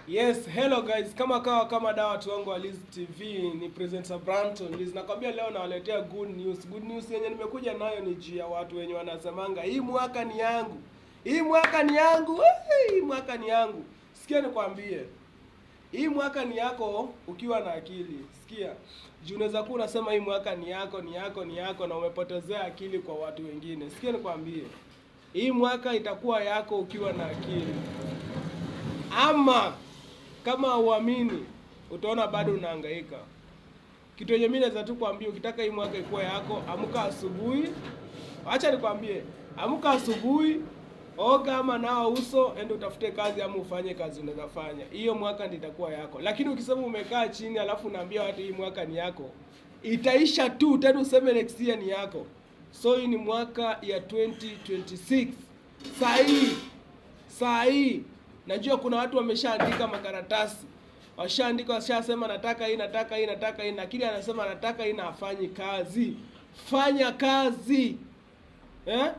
Yes, hello guys. Kama kawa kama dawa watu wangu wa Liz TV ni presenter Branton Liz. Nakwambia leo nawaletea good news. Good news yenye nimekuja nayo ni juu ya watu wenye wanasemanga hii mwaka ni yangu. Hii mwaka ni yangu. Hii mwaka ni yangu. Sikia nikwambie. Hii mwaka ni yako ukiwa na akili. Sikia. Juu unaweza kuwa unasema hii mwaka ni yako, ni yako, ni yako na umepotezea akili kwa watu wengine. Sikia nikwambie. Hii mwaka itakuwa yako ukiwa na akili. Ama kama uamini utaona bado unahangaika. Kitu yenye mimi naweza tu kuambia, ukitaka hii mwaka ikuwe yako, amka asubuhi. Acha nikwambie, amka asubuhi, oga ama nawa uso, ende utafute kazi ama ufanye kazi unaweza fanya. Hiyo mwaka ndio itakuwa yako. Lakini ukisema umekaa chini alafu unaambia watu hii mwaka ni yako, itaisha tu tena useme next year ni yako. So hii ni mwaka ya 2026. Saa hii saa hii najua kuna watu wameshaandika makaratasi, washaandika, washasema nataka hii, nataka hii, nataka hii, lakini anasema nataka hii na hafanyi kazi. Fanya kazi eh?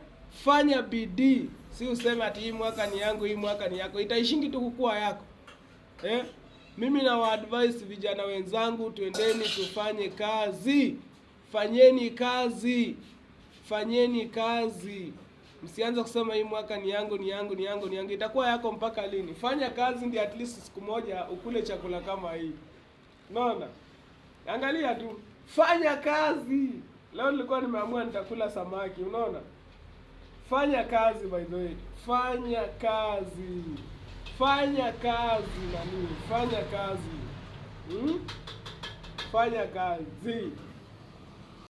Fanya bidii, si useme ati hii mwaka ni yangu, hii mwaka ni yako. Itaishingi tu kukua yako eh? Mimi na advise vijana wenzangu, twendeni tufanye kazi, fanyeni kazi, fanyeni kazi. Msianze kusema hii mwaka ni yangu, ni yangu, ni yangu, ni yangu. Itakuwa yako mpaka lini? Fanya kazi ndio at least siku moja ukule chakula kama hii. Unaona? Angalia tu, fanya kazi. Leo nilikuwa nimeamua nitakula samaki, unaona? Fanya kazi by the way. Fanya kazi. Fanya kazi nani? Fanya kazi. Fanya kazi.